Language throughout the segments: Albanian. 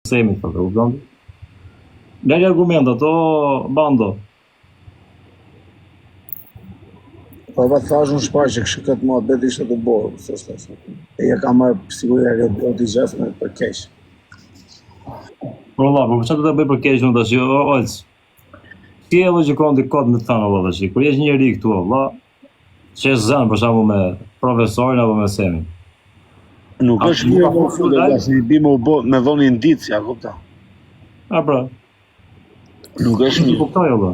Semit, thotë, kupton? Lëri argumentat, o bando. Po pa thash unë shparë që kështë këtë muhabet ishte të borë, s'është ashtu. E ja ka marrë siguria e do t'i gjasë me për keq. Po valla, po çfarë do të bëj për keq unë tash, o Olc? Si e logjikon ti kot me të thënë valla tash, kur je njeri këtu valla, që e zën për shembull me profesorin apo me Semin. Nuk është mirë më fut, valla, se i bi me u bë me dhënë indicia, kupton? A pra. Nuk është mirë. Kuptoj valla.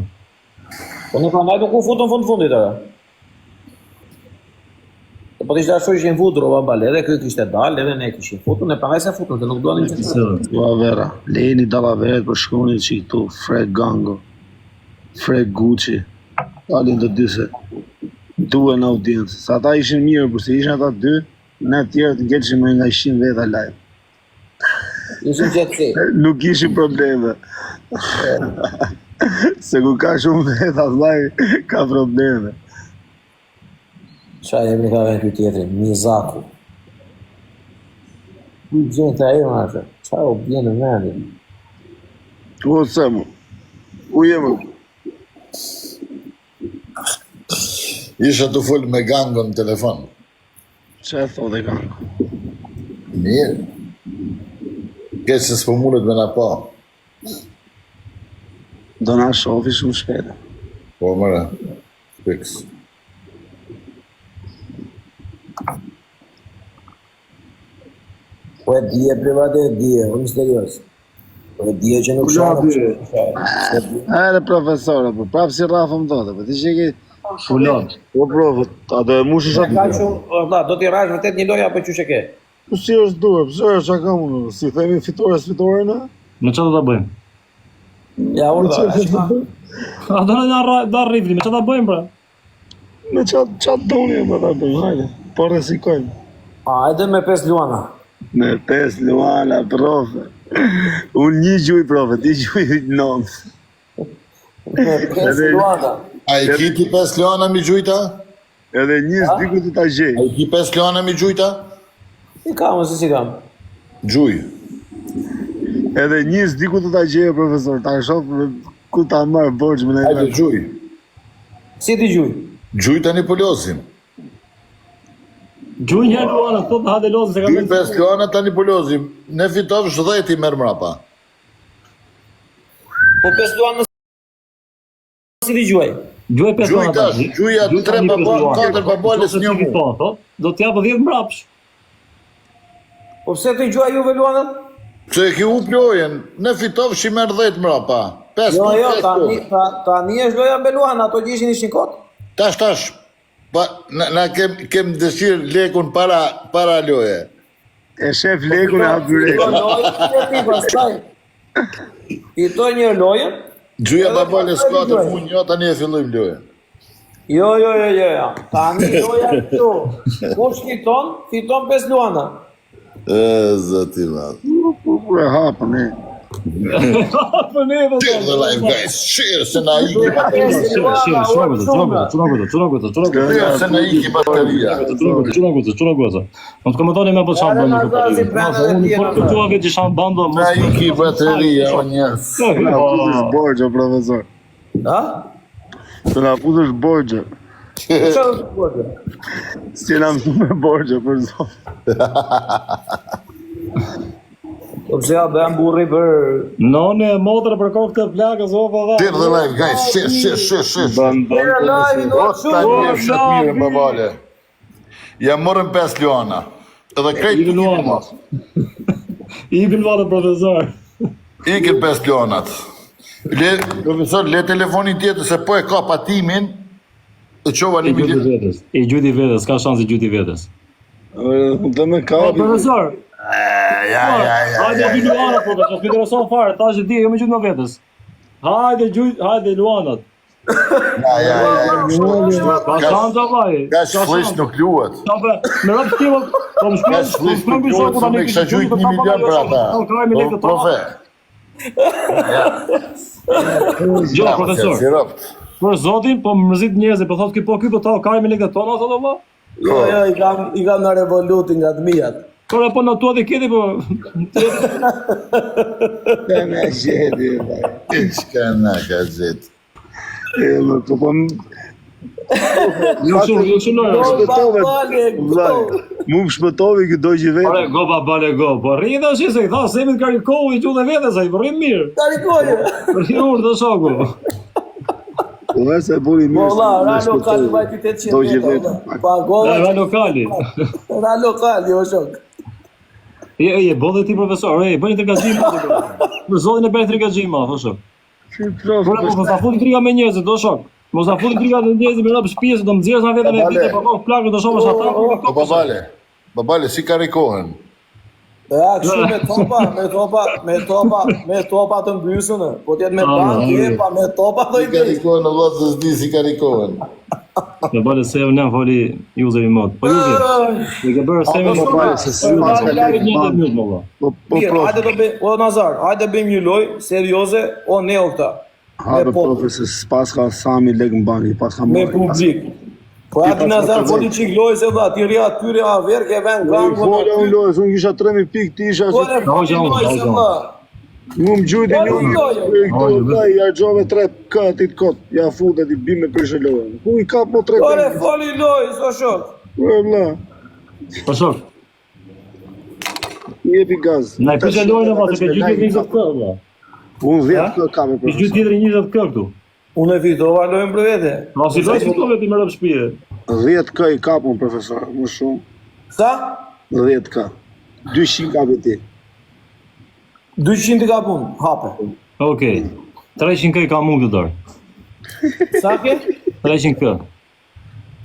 Po nuk prandaj nuk u futën fund fundit ajo. Po të ishte ashtu ishin futur o baba, edhe ky kishte dalë, edhe ne kishim futur, ne prandaj s'e futën, se nuk donin që të. Dallavera, lejeni dallaveret për shkoni që këtu, Fre Gango, Fre Gucci, dalin të dy se duhen audiencë. Se ata ishin mirë, por se ishin ata dy, ne tjerët ngelshim me nga 100 veta live. Ishin qetësi. Nuk ishin probleme. Se ku ka shumë veta vllai, ka probleme. Ça emri ka vënë ky tjetri, Mizaku. Ku gjen të ajo atë? Ça u bie në mendje? O Semu, u jemi. Isha tu fol me Gangon në telefon. Ça thotë Gango? Mirë. Keq se s'po mundet me na pa. Do na shofi shumë shpejt. Po mëre. Fiks. Po e dije private e dije, o misterioz. Po e dije që nuk shanë. Ere profesor, po prapë si rrafëm do, po ti që ke... Ulot. Po prof, a do e mushësh atë? Ka shumë, o vlla, do t'i rrash vërtet një lojë apo qysh e ke? Po si është duhet, pse është çka kam unë? Si themi fitore s'fitore ne? Me çfarë do ta bëjmë? Ja urdhë. A do na da rrifli, me çfarë ta bëjmë pra? Me ça ça doni më ta bëjmë, hajde. Po rrezikojmë. Hajde me 5 luana. Me 5 luana, profe. Unë një gjuj, profe, ti gjuj nëntë. Me 5 luana. A i ki ti 5 luana mi gjujta? Edhe një s'di ku të ta gjej. A i ki 5 luana mi gjujta? I kam, ose s'i kam. Gjuj. Edhe një s'di ku të ta gjej, profesor. Ta shoh ku ta marr borxh me Hajde, gjuj. Si ti gjuj? Gjuj tani po lozim. Gjuj një luana, thotë hajde lozim se ka Gjuj 5 luana tani po lozim. Ne fitofsh 10 i merr mrapa. Po 5 luana si ti gjuaj? Gjuaj 5 Gjuj luana. tash, gjuja 3 pa bal, 4 pa bal s'një mu. Po, thotë, do të jap 10 mbrapsh. Po pse të gjuaj juve luanët? Pse e ki hup lojën, ne fitofsh i merr 10 mrapa. 5 Jo, jo, pesë tani, po. ta, tani është loja me luan, ato që ishin ishin kot. Tash tash. Pa, na, na kem kem dëshirë lekun para para loje. E shef lekun e hap Fito byrekun. lojën, ti pastaj. Fito një lojën. Gjuja Edhe babale pastaj s'ka të gjuaj. mu një tani e fillojmë lojën. Jo, jo, jo, jo, jo. Tani loja këtu. Kush fiton, fiton 5 luana. E, zoti i madh. Po e hapën, e. Po ne po. Share the live guys, share se na iki bateria. Share, share, share, share, çuna goca, çuna goca, Share se na iki bateria. çuna goca, çuna goca, çuna goca. Mos komentoni më po çfarë bëni këtu. Unë po të dua vetë isha bando mos. Na iki bateria o njerëz. Na futësh borxhe, profesor. Ha? Të na futësh borxhe. Çfarë është borxhe? Si na mësu me borxhe, për zot. Po pse ja bën burri për None e motra për kokë të plakës o po dha. Share the live guys, share, share, share, share. Ban, ban, Share live, O tani e shet mirë babale. Ja morëm 5 luana. Edhe krejt Ikën nuk i luana. mos. Ikën luana profesor. Ikën 5 luanat. Le, profesor, le telefonin tjetër se po e ka patimin. E çova I një gjyti milion. vetes. I gjyti vetes, ka shans i gjyti vetes. Dhe me Po kapi. profesor, Ja, ja, ja. hajde ja, dy ja. luana po, s'më intereson fare, tash e di, jo me gjyt më vetes. Hajde gjyt, hajde luanat. Ja, ja, ja. Ka shans vllai. Ka shflish nuk luhet. Ka bë, me rob ti po po më Ka shkruan, shflish po më nuk shkruan luhet, se tani me kisha gjujt një milion për ata. Po, Profe. Jo, Ja, profesor. Si robt. Për zotin, po më mërzit njerëzit, po thotë ky po ky po ta ka me lekët tona, thotë valla. Jo, jo, i kam i kam në Revolutin nga të mijat. Por po na tua dhe keti po. Të me gjeti, vaj. Çka na ka gjetë. E, më, po po Jo shumë, jo shumë lojë. Go, shpëtove, babale, vllai. go. Mu më shpëtovi këtë dogji Ore, vetë. go babale go. Po rri tash se i tha Semit karikohu i gjuhë vetë sa i po rri mirë. Karikoje. Rri urë dhe shoku. Po vë se e buri Po mirë. vlla, se ra më lokali shpëtovi. vajti 800 Dogji veta, vetë. vlla. Pa golla. Ra lokali. Ra lokali, o shok. Je, je, bo dhe ti profesor, e, bëni të gazim. Për zotin e bëni të gazim, ma, shok. Si prof, Por po mos ta futi triga me njerëzit, do shok. Mos ta futi triga me njerëzit me rob shtëpisë, do më nxjerrësh nga vetën e Babale. vite, po po plakë do shohësh ata. Po babale, babale, si karikohen? Ja, kështu me topa, me topa, me topa, me topa të mbysën. Po t'jetë me Ah, bank, ah, e pa me topa do i Si bëj. karikohen, o vlla, se s'di si karikohen. Në bale se unë foli useri mod. Po useri, i ke bërë se Po babale, se s'u Ah, pas ka ah, lekë një bank. minutë më valla. Po po Mirë, prof. hajde do bëjmë, o Nazar, hajde bëjmë një lojë serioze, o neo këta. Ha Me be popull, prof, se s'pas ka Sami lek në bank, i pas ka me marrë. publik. Po I aty pas Nazar ka foli çik lojë se vlla, ti rri aty rri aver ke vend Po gang. fola unë lojë, se unë kisha 3000 pikë, ti isha Po se e foli Hoxha, lojë se hoxha. vlla. Mu më gjujti Po, një lojë. Këto vlla i harxhove 3 k ti të kot, ja futet i bim me prishë lojën. Ku i kap mo 3 Po k? e foli lojë, so shok. Po vlla, Po shok, i jepi gaz. na i prishë lojën valla, se ke gjytë 20 k valla. Unë 10 k kam e Ti gjyt tjetri 20 k këtu. Unë e fitova lojën për vete. Ma si lojë fitove ti me rob shtëpie. 10 k i kap unë profesor, më shumë. Sa? 10 k. 200 kapi ti. 200 i ka punë, hape. Okej. 300 k i kam unë këtë dorë. Sa ke? 300 k.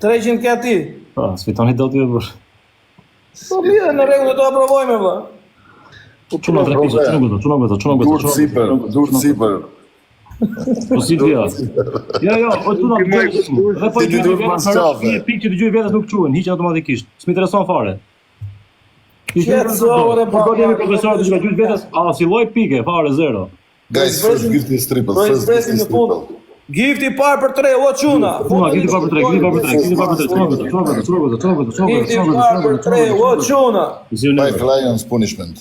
300 ke ti. Po, s'fitoni dot ju burr. Po mirë, në rregull do ta provojmë vlla. Çuna tre pikë, çuna goca, çuna goca, çuna goca. Dur sipër, dur sipër. Po si vja. Jo, jo, o çuna. Ti më Dhe po Ti i gjyt dur vetes mas me rob qafe. shtëpie, pikë që dëgjoj vetes nuk quhen, hiqen automatikisht. S'm intereson fare. Qetëso, ore, Po pa- jemi profesor, dëgjoj gjyt vetes, a si lloj pike, fare zero. Guys, first gift is triple, Do i first gift zbresim is në fund. triple. Gifti i parë për tre, o çuna. Çuna, gifti pa për tre, gifti pa për tre, gifti pa për tre, çuna goca, çuna goca, çuna goca, çuna goca, çuna goca, Gifti i çuna goca, parë për tre, o çuna. Five Lions punishment.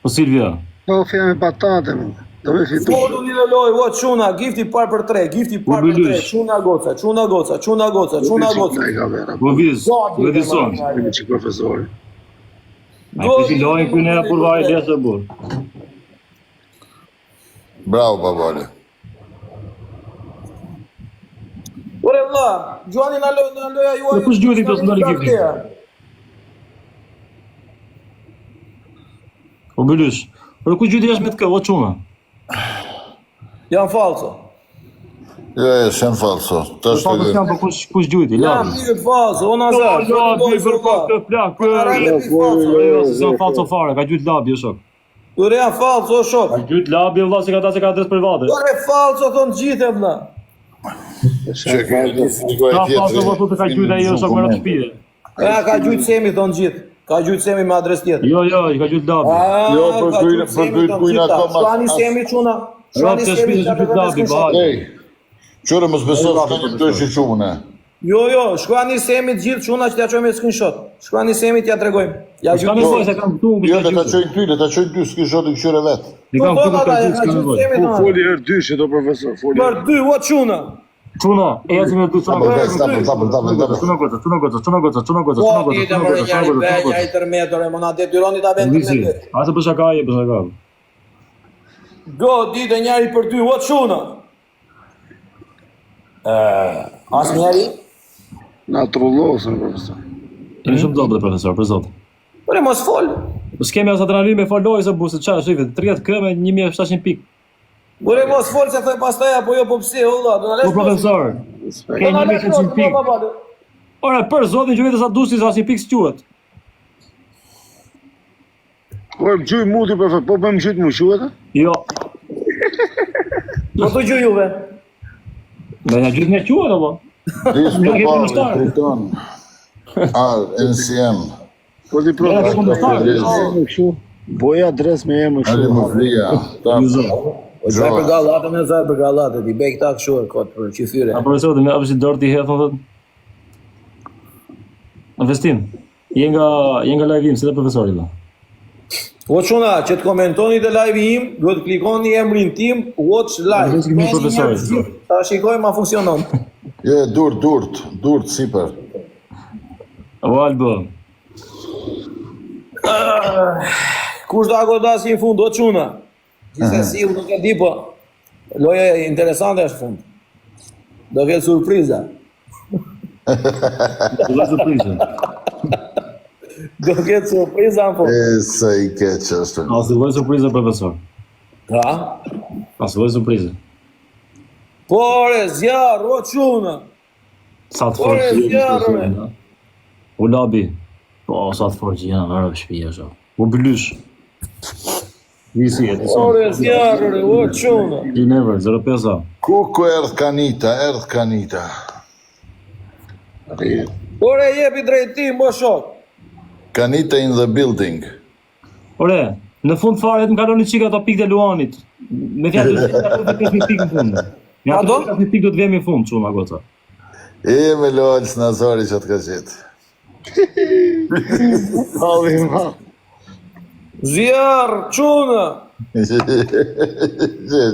Po Silvia, Po fja me patate më. Do me fitu. Fotu një në lojë, o çuna, gifti i parë për tre, gifti i parë për tre, Bylysh. çuna goca, çuna goca, çuna goca, çuna goca. Ai ka vera. po viz, Gati, me dison. Me çik profesori. Ai po si lojën ky ne kurva ai lesë burr. Bravo, babale. Ore vlla, gjuani na lojë, na loja juaj. Po kush gjuajti këto s'ndoli giftin? Po bylysh. Por ku gjyti është me të kë, o çuna? Janë falso. Jo, jo, s'janë falso. Tash Po po të s'jam, po kush kush gjyti, Janë labi. pikët falso, o Nazar. Jo, foli bi lojë, për vlla. këtë plak. Po na rajme Jo, pikë falso. jo, se s'janë falso fare, ka gjyt labi, o shok. Ore janë falso, o shok. Ka gjyt labi vëlla se ka ta se ka adresë private. Ore falso thon gjithë e vlla. Që ke shikoj Ka tjetri. falso po thotë ka gjyt ai o shok me rob shtëpie. Ja ka gjujt Semi thon gjithë. Ka gjujt Semi me adresë tjetër. Jo, jo, i ka gjyt labi. Ah, Jo, për ka kujnë- gjujt për Semi, kujnë thon kujnë gjitha. ato mas- Shkruani as- Semi çuna. Shkruani Rob të Semi shtëpisë çka gjyt të labi, vetë bahal. Ej, qëre mos beso se ka një dëshë qune. Jo, jo, shkruani Semi të gjithë çuna që t'ja çojmë me screenshot. Shkruani Semi t'ja tregojmë. Ja S'ka gjujt. nevojë se kam këtu, Jo, kush ka le ta gjyt. çojnë ty, le ta çojnë ty, s'ki shotë këshyre vet. I Po kam këtu thot kush ka ata, gjyt, ja s'ka ka gjujt nevojë. Semi Po thon. foli herë dyshe do profesor, foli. Për dy, o çuna. Çuna, ecim me dy çuna. Double, guys, double, double, double, double. Çuna goca, çuna goca, çuna goca, çuna goca, Po, çuna goca, ti të çuna mërë goca, çuna njëri goca, be, çuna goca. njëri tërmet, ore, mo na detyroni ta bëjmë Lisi, tërmet. a se për shaka je, për shaka. Go, ditë njëri për dy, o çuna. Ë, asnjëri? Na trullosën profesor. Jemi shumë dobët profesor, për zot. Ore, mos fol. Po s'kemi as adrenalinë me fol lojë se bu se çfarë shife, 30 kë me 1700 pikë. Ore, mos fol se thoj pastaj apo jo, po pse, o vlla, do na Po lesh. profesor, ke Do na lesh, 1700 po, pikë. po, po. Ore, për zotin që vetë sa dusi sa asnjë pikë s'quhet. Po më gjuj muti profesor, po po më gjujt mu quhet? a? Jo. Po të gjuj juve. Me ja gjyt ne quhet apo? Dis Nga të ke pa, kundërshtar. Triton. R, NCM. Po ti Ja, profesor. ke kundërshtar. Emër kështu. Boja adres me emër Ali kështu. Mufria. Ta. Zaj për gallatën, e zaj për gallatën, i bej këta kështu e kot për qifyre. A profesor, me apo si dorë ti hedh thotë. Në festim. Je nga je nga live im, si dhe profesori valla. O çuna, që të komentoni te live im, duhet të klikoni emrin tim, watch live. Duhet të kemi profesorin. Ta shikojmë a funksionon. Je, durt, durt, durt sipër. O Albo. Kush do ta godasi në fund, o çuna? Gjithsesi, unë nuk e di, po loja interesante është fund. Do ketë surpriza. Do ketë surpriza. Do ketë surpriza në fund. E, sa i keq është. A si lloj surpriza profesor? Ha? A si lloj surpriza? Pore, zjarr, o çuna. Sa të fortë që janë. O labi. Po, sa të fortë që janë, vërë shpia, sho. O bëlysh. Nisi, e të sonë. Ore, zjarr, ore, o çuna. You never, 05-a. Ku ku erdh kanita, erdh kanita. Ore, jepi drejtim, o shok. Kanita in the building. Ore, në fund fare të më kaloni çik ato pikët e Luanit. Me fjalë të tjera, do të kemi pikë në fund. Ja, A do? do? Një pikë do të vemi në fund, çuna goca. E me lol s'Nazari që të ka gjetë. Halli ma. Zjarr, çuna. Gje,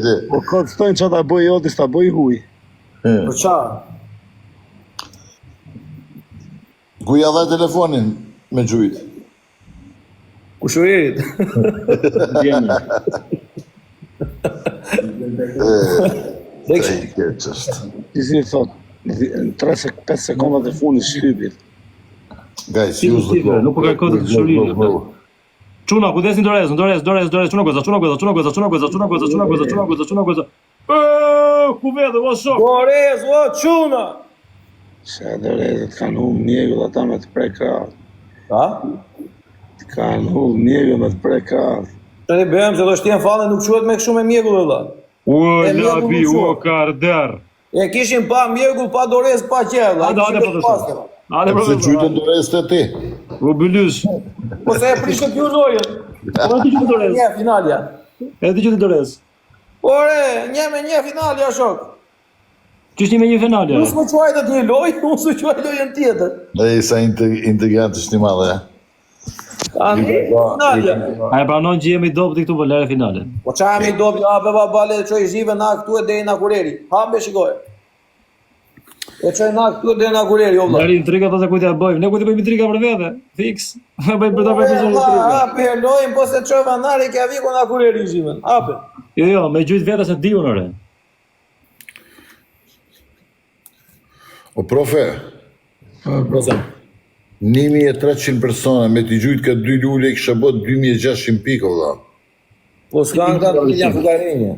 gje. Po kot thojnë që ta bëj joti, s'ta bëj huj. Për qa? Ku ja dha telefonin me gjujt? Kushëririt. Jemi. Sa i keq është. Ti si thot, në 3 sek 5 sekondat e fundit shtypit. Guys, Si use the si, nuk po kërkohet të kushëririt. Çuna, kujdesin dorez, dorez, dorez, dorez, çuna goca, çuna goca, çuna goca, çuna goca, çuna goca, çuna goca, çuna goca, çuna goca. Ëë, ku vete, o shok. Dorez, o çuna. Se dorezët kanë humbë mjegull ata me të pre krahët. Ha? Të kanë humbë mjegull me të pre krahët. Të i bëjmë se do shtien falle nuk quhet me kështu me mjegull vëlla. O E mjegull labi, nuk o quhet. karder. E kishim pa mjegull, pa dorez, pa qell. Hajde, hajde profesor. Hajde Se profesor. gjujtën dorez të ti. O bëlysh. Po se e prishët ju lojën. Po ti gjujtë dorez. Një finalja. E ti gjujtë dorez. Ore, një me një finalja shok. Qysh një me një finale? Unë s'më quajtët një lojë, unë s'u quaj lojën tjetër. E sa integrant është një madhe. e. Tani finalja. A e pranon që jemi dobët këtu për lere finale? Po qa jemi dobët, hape babale, çoj zhive na këtu e deri na kureri. Hape shikoj. E çoj na këtu e deri na kureri, o vlla. Lëri intriga thotë kujt ja bëjmë. Ne kujt i bëjmë intriga për vete. Fiks. Ne bëjmë për ta Ore, për vlla, intriga. Hape lojën, po se çova na Reykjaviku na kureri zhiven. Hape. Jo, jo, me gjujt vete se di unë ore. O profe, 1300 persona me t'i gjujt këtë dy lule kisha bë 2600 pikë o vlla. Po s'kan këta të janë fukarenjë.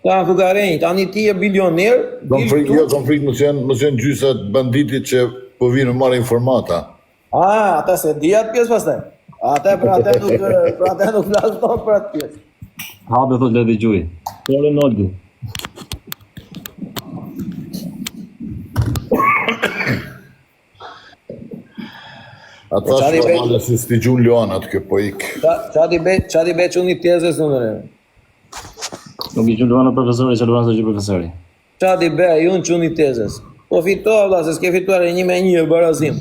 Ka janë fukarenjë, tani ti je bilioner, Kam dil frikë, këtu- jo, kam frikë mos janë mos janë gjysa të banditit që po vinë marrë informata. Ah, ata se di atë pjesë pastaj. Ata për atë nuk për atë nuk flas dot për atë pjesë. Hape thot le të gjuj. Ore Noldi. Ata Po, çfarë i shko bëj? valla se s'ti gjun luanat kjo po ik. Qa qa ti bëj, qa ti bëj çuni tezës në ndërë. Nuk i gjun Luana profesori, se Luana s'e gjun profesori. Qa ti bëj unë çuni tezës. Po fito vlla, se s'ke fituar e një me një barazim.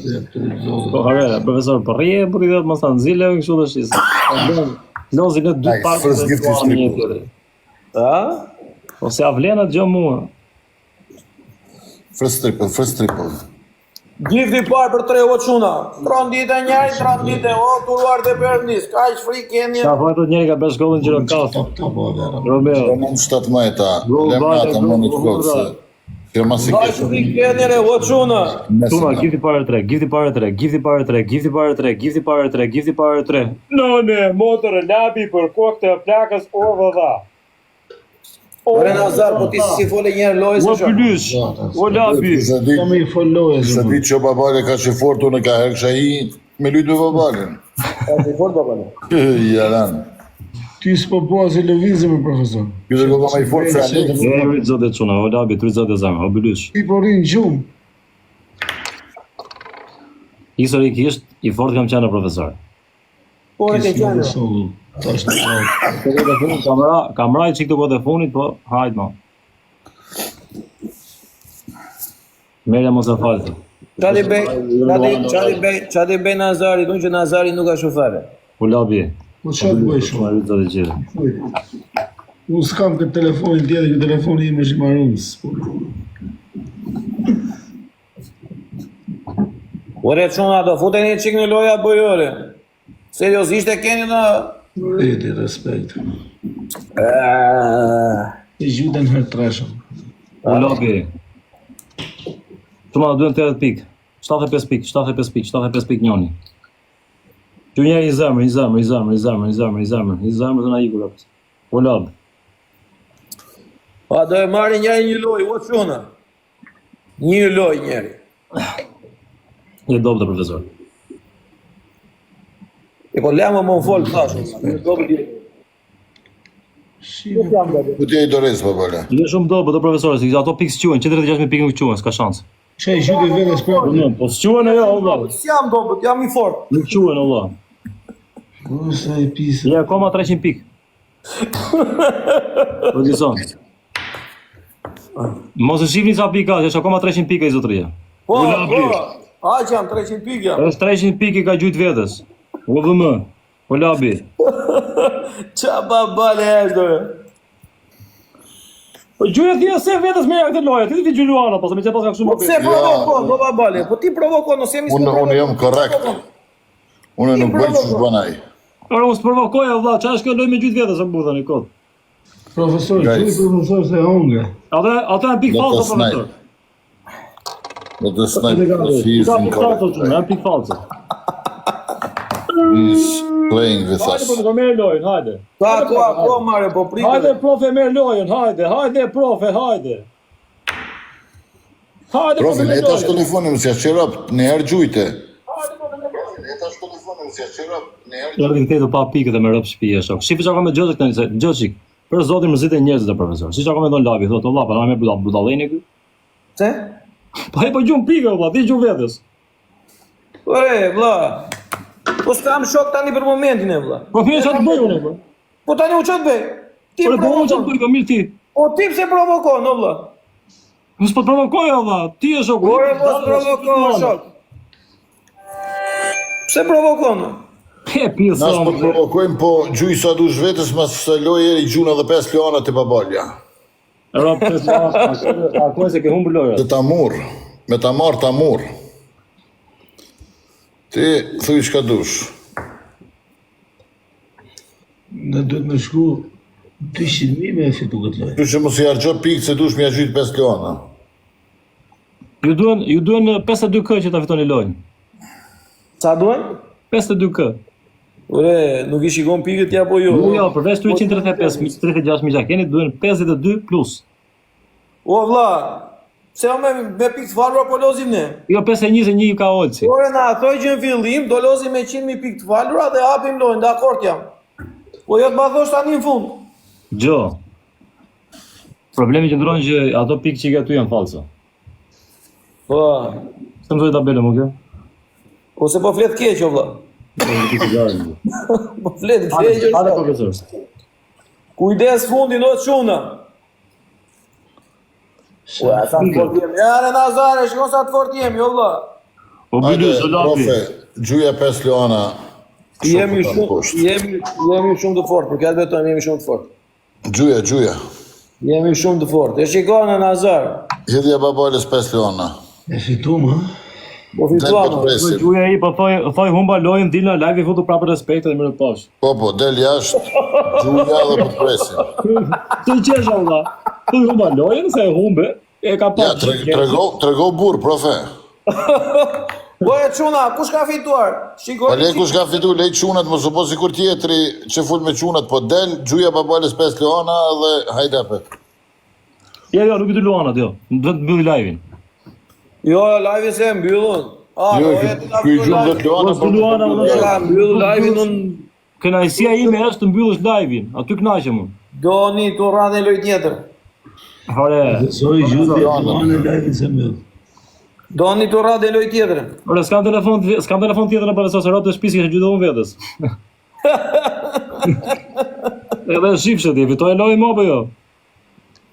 Po ore, profesor, po rrje, po ti do të mos ta nxile kështu tash. Lozi në dy Nice, parë. first gift is triple. Ha? Po se ja vlen atë gjë mua. First triple, first triple. Gifti parë për tre o çuna. Trondite njëri, trondite o turuar të perëndis. Kaq frikë keni. Ka thënë njëri ka bërë shkollën Gjirokastër. Top, top, o vera. Romeo. 17-a, Go, lemnata vajta, më në go, të kokë se. Kjo mas i Kaq keq. frikë keni re o çuna. Tuna, gifti parë tre, gifti parë tre, gifti parë tre, gifti parë tre, gifti parë tre, gifti parë tre. Nëne, motër, labi për kokë të plakës o vëdha. Ore Nazar, po ti si fole një herë lojë O se shok. pylysh, o labi. Kisha Sa më i fol lojës. Kisha ditë që babale ka që fort, unë ka herë kisha hi me lujt me babalen. Ka si fort baba. Jaran. Ti s'po bua si lëvizje me profesor. Ky do të më i fort se Ali. E rrit zotë çuna, o labi, trit zotë zemër, o pylysh. Ti po rrin gjumë. Historikisht i fort kam qenë profesor. Ore ke qenë. Sollu. Tash në qenë. Këtë e fundit kam ra, kam ra i çik të kohët e fundit, po hajt mo. Merja mos e falë. Ça t'i bëj, ça t'i, ça t'i bëj, ça t'i bëj Nazarit, unë që Nazari nuk ashtu fare. Po labi. Po ça të bëj shumë? Shumë të gjithë. Unë s'kam këtë telefonin tjetër, këtë telefoni im është i marun. s'po. Ore çuna, do futeni një çik në lojë apo jo, ore? Seriozisht e keni në... Reti, respekt. Eee, E gjutën herë treshëm. Po labi. Çuna duhen 80 pikë. 75 pikë, 75 pikë, 75 pikë njoni. Ju njeri i zemër, i zemër, i zemër, i zemër, i zemër, i zemër, i zemër dhe na iku lopës. Po lab. A do e marrë njëri një lojë, o çuna. Një lojë njëri. Je dobët profesor. E po lema më fol thashë. Je dobët. Shive. Ku ti e i dorez, po bële. Je shumë dobët o profesor, se ato pikë s'quhen, 136 pikë nuk quhen, s'ka shans. Që e gjute vetes Po prapë. nuk, po s'quhen ajo, o vlla. S'jam dobët, jam i fortë. Nuk quhen o vlla. O, sa e pisë. Je akoma 300 pikë. Po dison. Mos e shihni sa pikë ka, është akoma 300 pikë ai zotëria. Po, Ula, po. Aq jam 300 pikë jam. Është 300 pikë i ka gjujt vetes. U vëm. Po labi. Ça babale është ore? Po gjuje ti se vetes me këtë lojë, ti ti gjy Luana, pas me çfarë pas ka kështu Po më pse provokon, po babale? Po ti provokon, ose jemi Unë, unë jam korrekt. Unë nuk bëj që bën ai. Ora unë s'provokoj o vlla, çfarë është kjo lojë me gjujt vetes o burrë tani kot. Profesor, Guys. gjuj profesor se hongre. Atë atë janë pikë Do të falso snipe. profesor. Do të snipe. He is Ka pikë falso, incorrect. çuna, janë pikë falso. He is playing with Hajde us. po më merr lojën, hajde. Ka ko, ko marrë, po pritet. Hajde profe merr lojën, hajde, hajde profe, hajde. Hajde Profe, profe le merr tash lojën. telefonin, mos ja qerop, në herë gjujte. Profe, le tash telefonin, mos ja qerop, në herë Erdhi këtej të pa pikë dhe me rëp shtëpia shok. Shifi çka ka me Gjoçik tani se Gjoçik, për zotin mërziten njerëzit e profesor. Si çka ka me dhon Labi, thotë valla, pa na me budall budalleni ky. Pse? Po ai po gjun pikë valla, ti gjun vetes. Ore, vlla. Po s'kam shok tani për momentin e vlla. Po mirë çfarë të bëj unë po? Po tani u ç'të bëj? Ti Po po unë çfarë provokon. të bëj, po mirë ti. Po ti pse provokon, o vlla? Mos po të provokoj o vlla, ti je shoku. Ore, mos provokon, shok. Pse provokon? E pi Na s'po son. të provokojmë, po gjuj sa dush vetes, mas lojë eri gjuna dhe 5 luana te babalja. Rob të sa se ke humbur lojën. Të ta mur, me ta marr ta mur. Ti thuj çka dush. Ne duhet me shku 200.000 me e fitu këtë lojë. Kështu që mos i harxho pikë se dush me ja gjujt 5 luana. Ju duhen ju duhen 52k që ta fitoni lojën. Sa duhen? 52k. Ore, nuk i shikon pikët ja apo jo? Jo, jo, përveç 135, 36 mijë që keni, duhen 52 plus. O vlla, pse o me me pikë të falura po lozim ne? Jo 51 se një ka Olci. Ore na thoj që në fillim do lozim me 100.000 pikë të falura dhe hapim lojën, dakord jam. Po jo të ma thosh tani në fund. Gjo. Problemi qëndron që ato pikë që i ke aty janë falso. Po, Se më thoj tabelën më kjo? ose po flet keq o vlla. Po flet keq. o Hajde vlla. profesor. Kujdes fundin o çuna. Ua, sa të fort jemi. Ja, re Nazare, shikon sa të fort jemi, o vlla. Po Hajde, Byly Zolapi. profe, gjuja 5 luana. Jemi shokut tanë shumë poshtë. jemi jemi shumë të fortë, për këtë betojmë jemi shumë të fortë. Gjuja, gjuja. Jemi shumë të fortë. E shikon në Nazar. Hidhja babalës 5 luana. E fitum, ha? Po Del po fituam. të Po presim. gjuja i po thoj thoj humba lojën dil në live i futu prapë respekt dhe mirë poshtë. Po, po, del jashtë, gjuja dhe po të presim. Ti qesh o vlla. Thoj humba lojën se e humbe. E ka pa. Ja, tre, trego, trego burr, profe. Po e çuna, kush ka fituar? Shikoj. Pa le kush ka fitu, lej çunat, mos u po sikur tjetri që ful me çunat, po del, gjuja babalës 5 luana dhe hajde apet. Jo, jo, nuk i dy luanat, jo. Duhet të mbylli live-in. Jo, live-in se e mbyllun. Ah, Jo, po ky e ti ta ky mbyll gjun live-in. 10 luana, Mos dy luana, po- vëlla. E ka mbyll live-in unë Kënaqësia ime është të mbyllësh live-in. Aty kënaqem unë. doni të rradhën lojë tjetër. Hore. Zoi gjuti, luanë e lajvin se mbyll. Doni të rradhën lojë tjetër. Ore, s'kam telefon, s'kam telefon tjetër në profesor, se robt e shtëpisë kisha gjutë unë vetes. Edhe e shifshe ti, fitoi lojën më apo jo?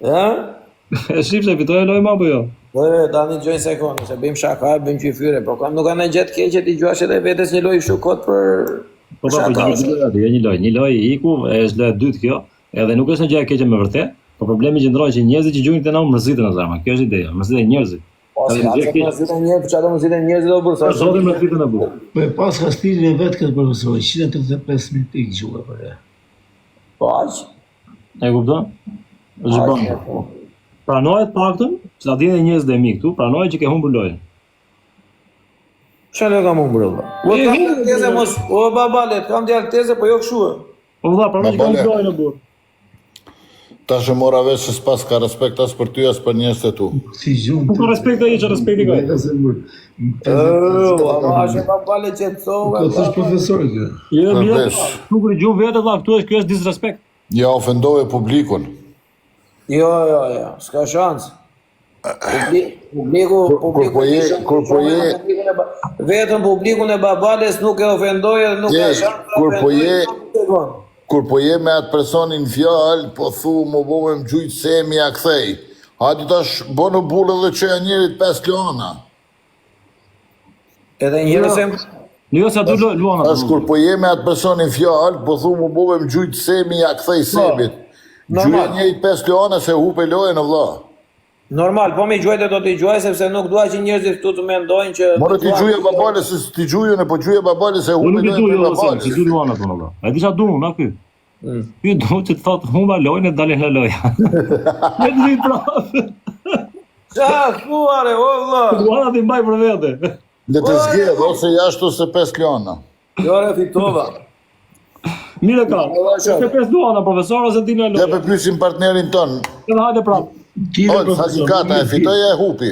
Ë? E shifshe, fitoi lojën më apo jo? Po tani dëgjoj një sekondë, se bëjmë shaka, bëjmë qyfyre, po kam nuk ka ndonjë gjë të keqe ti gjuash edhe vetes një lojë kështu kot për Po po, po shaka. një lojë aty, jo një lojë, një lojë iku, e është loja e dytë kjo, edhe nuk është një gjë e keqe me vërtet, po problemi qëndron që njerëzit që gjuajnë këtë na mërziten atë ama, kjo është ideja, mërziten njerëzit. Po Edhe si një gjë atë e keqe. mërziten njerëz, çfarë do mërziten njerëzit o burr, sa Zotin mërziten e burr. Po e pas ka stilin e vet këtë profesor, 135.000 pikë gjuhe për e. Po aq. E kupton? Është Aq. bën. po. Pranohet paktën, që ta dinë njerëzit e mi këtu, pranohet që ke humbur lojën. Çfarë lojë kam humbur valla? Po E, kam humbur, djalë teze mos, o baba le, kam djalë teze, po jo kështu. e. Po vëlla, pranohet që ke Babale. humbur lojën o burr. Tash e mora vesh se s'pas ka respekt as për ty as për njerëzit e tu. Si gjumë. Ku ka respekt ai që respekti ka? Veta se mur. Ë, ama është baba le qetësove. Po thosh profesor kjo. Jo, Për mirë, vesh. tu kur i gjuh vetë vëlla, këtu është kjo është disrespekt. Ja ofendove publikun. Jo, jo, jo, s'ka shans. Publi- Publiku, publiku kur po je- kur po je- publikun e ba- vetëm publikun e babales nuk e ofendoj edhe nuk Je, ka shans. ta kur po ofendoj je- një sekond. Kur po je me atë personin fjalë, po thu më bo me më gjujt se mi ja kthej. Hajde tash bënu burrë edhe çoja njerit 5 luana. Edhe një herë se Jo, se aty lu- luan Tash atë. kur po je me atë personin fjalë, po thu më bo me më gjujt se mi ja kthej sebit. Gjuja Normal. njerit 5 luana se hupe lojën o vlla. normal, po mi gjuajte do t'i gjuaj sepse nuk dua që njerëzit këtu të mendojnë që More ti gjuje babale se ti gjujën e po gjuje babale se Unë hupe nuk i lojën du për jo se babale. si du luan atë vëlla. A di çfarë du unë, a ky? Ky do që të thotë humba lojën e dalin nga loja. Ne të prapë. Qa thua re, o vlla. Luan atë i mbaj për vete. Le të zgjedh ose jashtë ose 5 luana. Jo re fitova. Mirë e ka. Valla, Se pesë luana profesor ose din nga Ja loja. pe pyesim partnerin ton. Edhe hajde prapë. Ti Ol, hakikata e fitoi e hupi.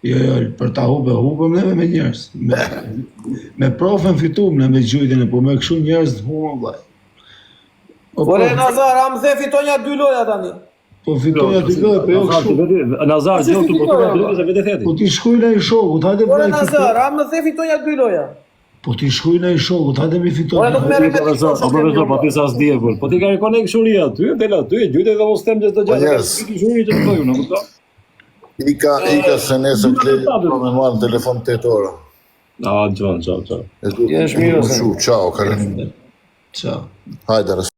Jo, jo, për ta hupë, hupëm neve me njerëz. Me, me profën fitum ne me gjujtën, po me kështu njerëz të humëm vllai. Po, Po re po, Nazar, a më the fitonja dy loja tani. po fitonja dy lojë, po jo Nazar, ti kështu. veti, Nazar, Si gjë këtu po fitoi, të valla? drejtë se vete theti. Po ti shkruaj na i shokut, hajde Po re vllai. Nazar, a më the fitonja dy loja. Po ti shkruaj na i shokut, hajde mi fitoj. Ore, nuk merrem me Profesor, o profesor, po ti sa s'dije kur. Po ti ka kone këshuri aty, del aty, gjujte dhe mos them çdo gjë. Po, njerëz. Ti këshuri që të bëj unë, kupton? Ika, ika se nesër klej, po me marrë në telefon 8 orë. Ah, ciao, ciao, ciao. E du- Jesh mirë, Mu shu, Ciao, kalem. Ciao. Hajde, res.